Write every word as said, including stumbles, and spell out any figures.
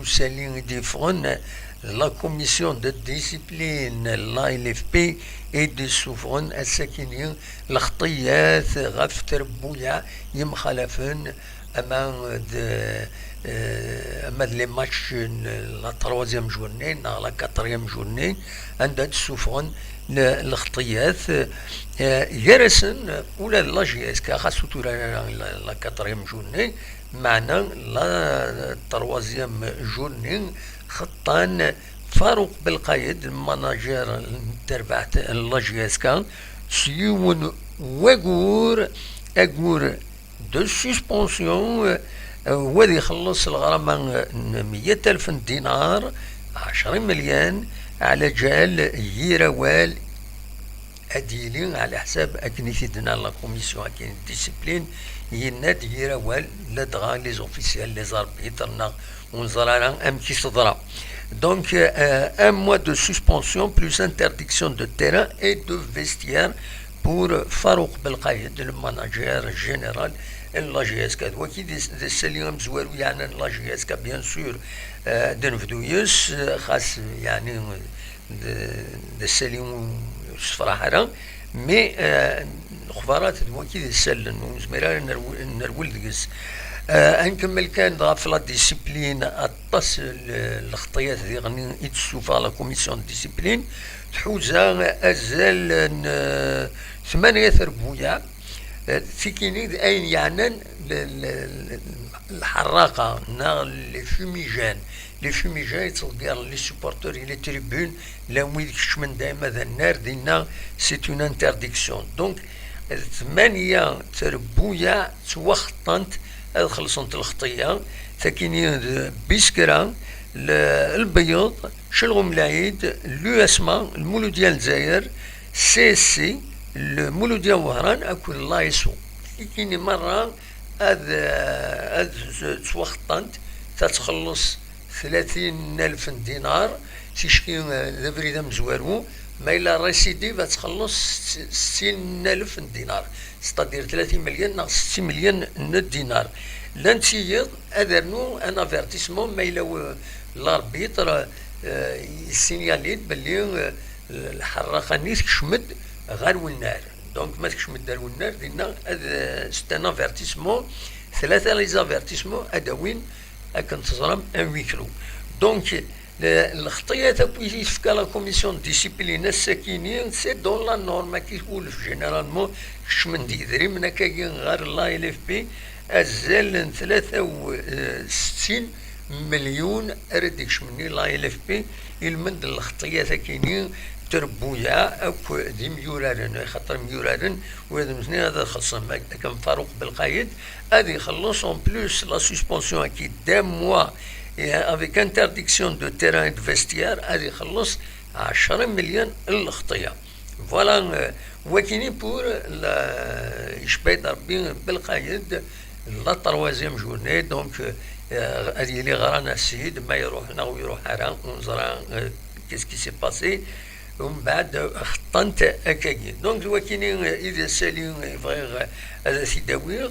usali i d-yeffɣen, la commission de discipline, la L F P, i d-issufɣen ass-akini lxeṭṭiyat ɣef trebbuyaɛ yemxalafen, ama d, eh, ama d les matchs n la troisième journée neɣ la quatrième journée, anda d-ssufɣen l-, lxeṭṭiyat, eh, gar-asen ula d la J S K, xas ur turar ara la, la quatrième journée, meɛna la troisième journée, xeṭṭan Farouk Belqayed, manager n terbaɛt n la J S K, s yiwen wagur, agur de suspension, eh, wa ad ixelleṣ leɣrama n meyya alef n dinar, ɛecra imelyan, ɛla ǧal yir awal ad yili ɛla ḥsab akken i t-id-tenna la commission akken de discipline, yenna-d yir awal, ladɣa les officiels, les arbitres, neɣ ur neẓri ara amek i teḍra. Donc, euh, un mois de suspension plus interdiction de terrain et de vestiaire pour Farouk Belqayed, le manager général n la J S K. D waki d, d asali amezwaru yeɛnan la J S K, bien sûr, euh, d anebdu yes, euh, xas, yeɛni, d, d asali ur sefraḥ ara, mais, euh, lexbarat d waki d isallen, ur nezmir ara nerw-, nerwel deg-s. Euh, ad nkemmel kan ɣef la discipline, aṭas n lexṭiyat diɣen i d-tessufeɣ la commission de discipline, tḥuza azal n, euh, tmanya trebbuyaɛ, euh, tikini d ayen yeɛnan l-, l-, l-, lḥerraqa neɣ les fumigènes. Les fumigènes yettḍeggiren les supporters et les tribunes, llan wid keččmen dayma d annar, dinna c'est une interdiction. Donc, tmanya trebbuyaɛ ttwaxeṭṭant ad xellṣent lxeṭṭiyya, takini d Biskra, l-, Lbeyyeḍ, Celɣum Lɛid, l'U S M A, Lmuludya n Lezzayer, C S C, Lmuludya n Wehran akked l'A S O. Tikini merra ad, ad ttwaxeṭṭant, ta txelleṣ tlatin alef n dinar, ticki, eh, d abrid amezwaru, ma yella récidive ad txelleṣ settin alef n dinar, c'est-à-dire tlatin imelyan neɣ settin imelyan n dinar. Llant tiyiḍ ad rnu un avertissement ma yella w-, l'arbitre, eh, yessinyali-d belli, eh, lḥerraqa-nni tekcem-d ɣer wennar. Donc, ma tekcem-d ɣer wennar, dinna ad, eh, c'est un avertissement, tlata les avertissements ad d-awin akken teẓram un huis clos. Donc, le-, lxeṭṭiyat akk i tefka la commission de discipline ass-akini, c'est dans la norme, akka i twulef généralement, kecmen-d yidrimen akkagi ɣer la L F P, azal n tlata u settin melyun ara d-ikecmen i la L F P, ilmend n lxeṭṭiyat akini, trebbuyaɛ akk d imyuraren, xaṭer imyuraren, ula d nutni ad xellṣen, akken Farouk Belqayed, ad ixelleṣ en plus la suspension-agi d'un mois, et avec interdiction de terrain et de vestiaire, ad ixelleṣ ɛecra imelyan n lxeṭṭiyya. Voilà, euh, wakini pour la, icebba-d Rebbi Belqayed, la troisième journée, donc, euh, ad yili ɣran asid, ma iruḥ neɣ ur iruḥ ara, ur neẓra, euh, qu'est-ce qui s'est passé. Umbeɛd xeṭṭant akkagi. Donc, d wakini, euh, i d asali, euh, bɣiɣ, euh, ad t-id-awiɣ.